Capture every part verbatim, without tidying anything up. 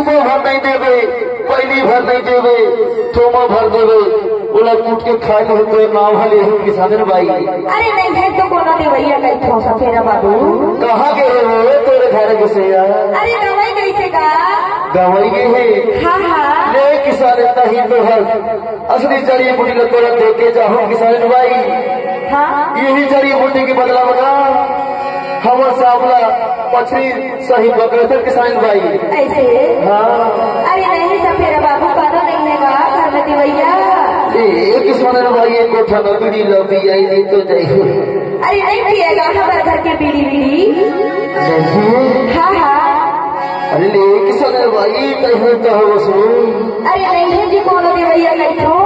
तो भर नहीं देबे, पहली भर नहीं देबे, थोमा भर देबे, ओला कूट के खाए हो तो नाम हले हो किसानन बाई। अरे नहीं है तो कोनो देवैया कहिथों सफेरा बाबू। कहाँ गे हे वो तोरे घर के सैया? अरे गंवई कइसे गा? गंवई गे हे। हाँ, हाँ। ले किसान इतना ही तो हर असली जड़ी बूटी ला तोला दे के जाहूं किसान बाई। हाँ। इही जड़ी बूटी के बदला में ना हमर सामला पछरी सही बकरत हे किसान बाई। ऐसे? हाँ। अरे नहीं सफेरा बाबू, कोनो नहीं हे गा घर में देवैया। ए, ए किसान बाई, एक कोठा में बीड़ी लो, पी आई नहीं तो जाई। अरे नहीं पिएगा हमारे घर के बीड़ी बीड़ी। नहीं। हाँ, हाँ। अरे ले किसान बाई, तैं तो हो सुन। अरे नहीं है जी, कोनो देवैया कहिथों।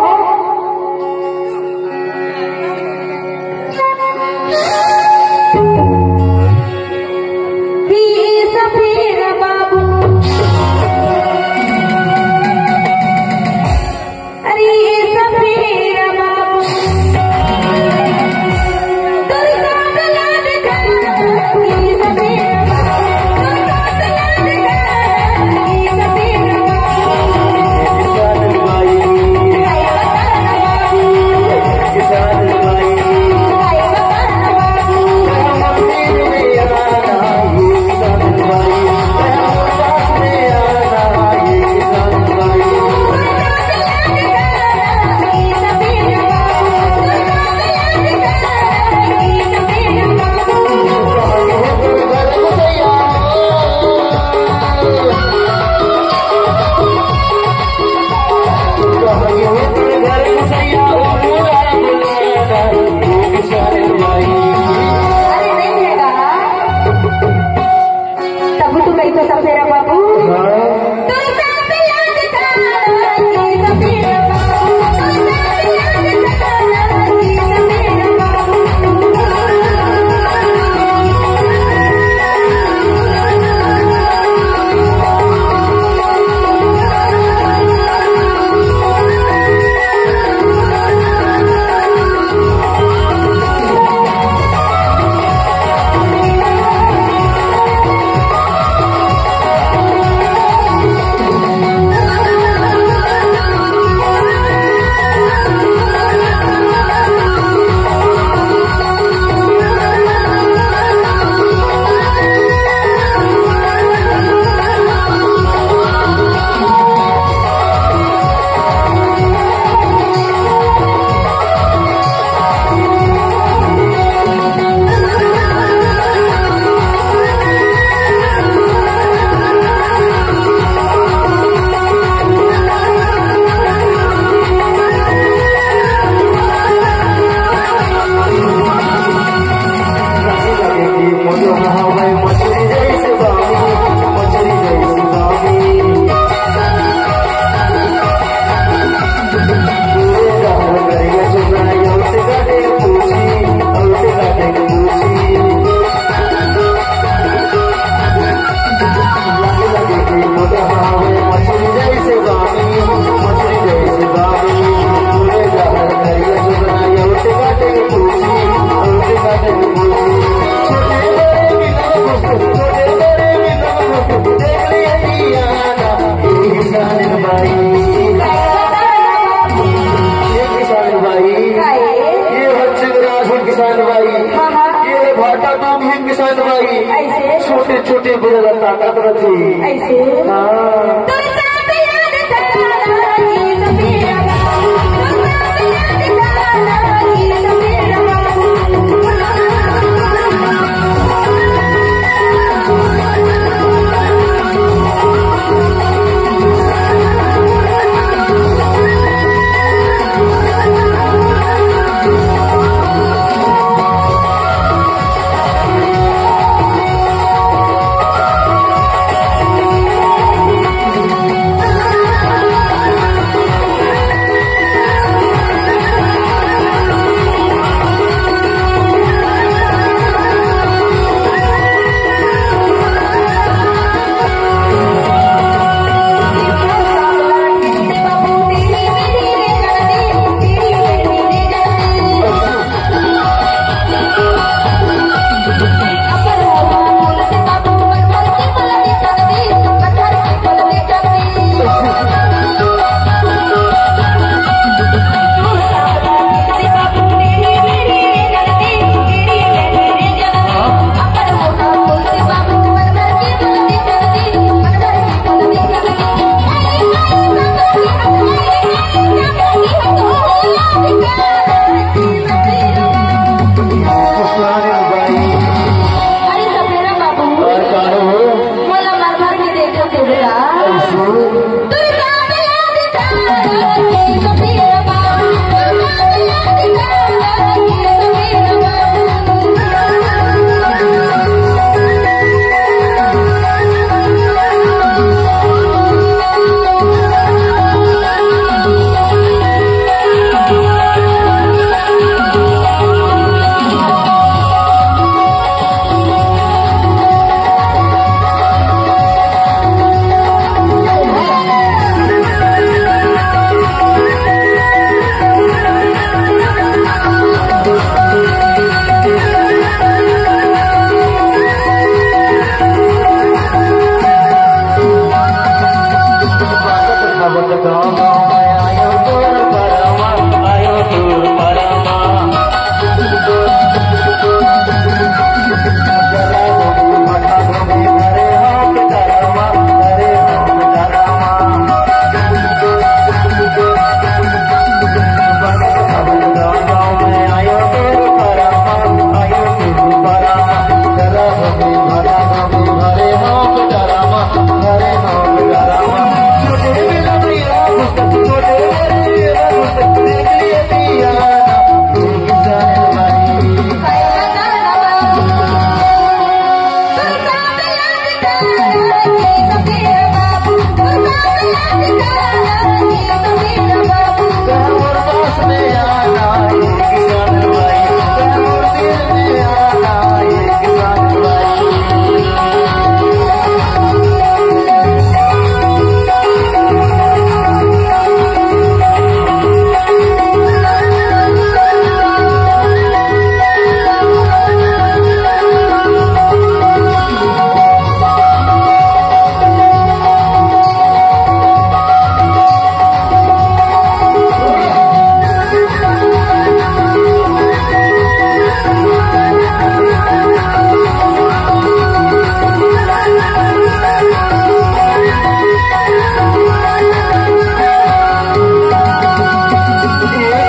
हे सफेरा बाबू। अरे सफेरा बाबू। तोर साथ लाड करना, हे सफेरा बाबू। तोर साथ लाड करना, हे सफेरा बाबू। अरे नहीं है गा। तब तू कहिथों सफेरा बाबू। हाँ। किसान भाई, हाँ, हाँ। ये भाटा तो भी किसान भाई, ऐसे? छोटे छोटे बेरा ताकत रखी। ऐसे? हाँ।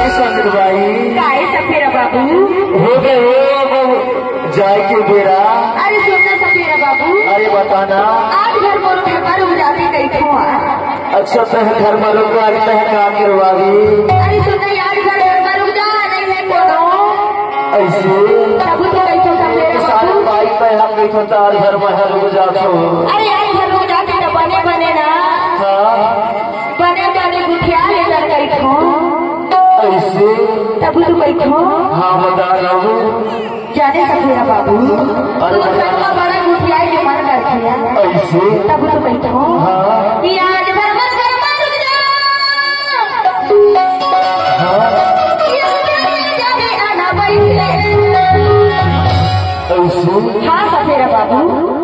संत भाई। काहे सपेरा बाबू? हो गए हो अब जाए के बेरा। अरे सुन ना सपेरा बाबू। अरे बताना। आज घर मोर घर पर उजाते गई थी। अच्छा, तह घर में रुक, अरे तह का करवावी? अरे सुन ना यार, घर मोर घर पर उजा नहीं है कोनो। ऐसे? तब तो गई थी सपेरा सारे बाबू। भाई पे हम गई थी तार घर में रुक जाते हो। अरे यार, घर रुक जाते तो बने बने ना। हाँ। बने बने गुठिया ले कर गई थी। ऐसे? तब तो गई थी। हाँ, बता रहा हूँ। जाने सपेरा बाबू, अरे तू सचमा बड़ा गुठियाए के मन करथे। ऐसे? तब तो कहिथों। हाँ। कि आज भर मत कर, मत रुक जा। हाँ। ये रुक जा, ये जाबे आना बैठ ले। ऐसे? हाँ सपेरा बाबू।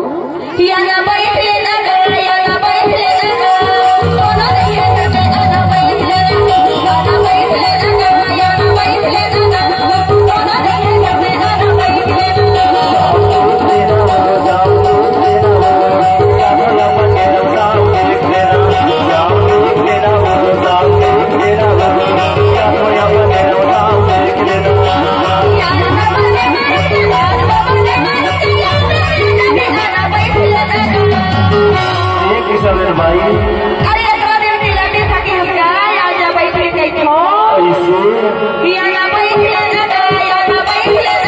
एक किसान भाई। अरे, इतना देर तिलक देखा कि उसका, या जा बैठ के देखो। ऐसे? या ना बैठ के देखो, या ना बैठ के देखो।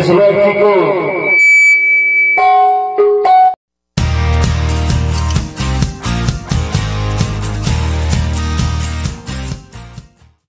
इस व्यक्ति को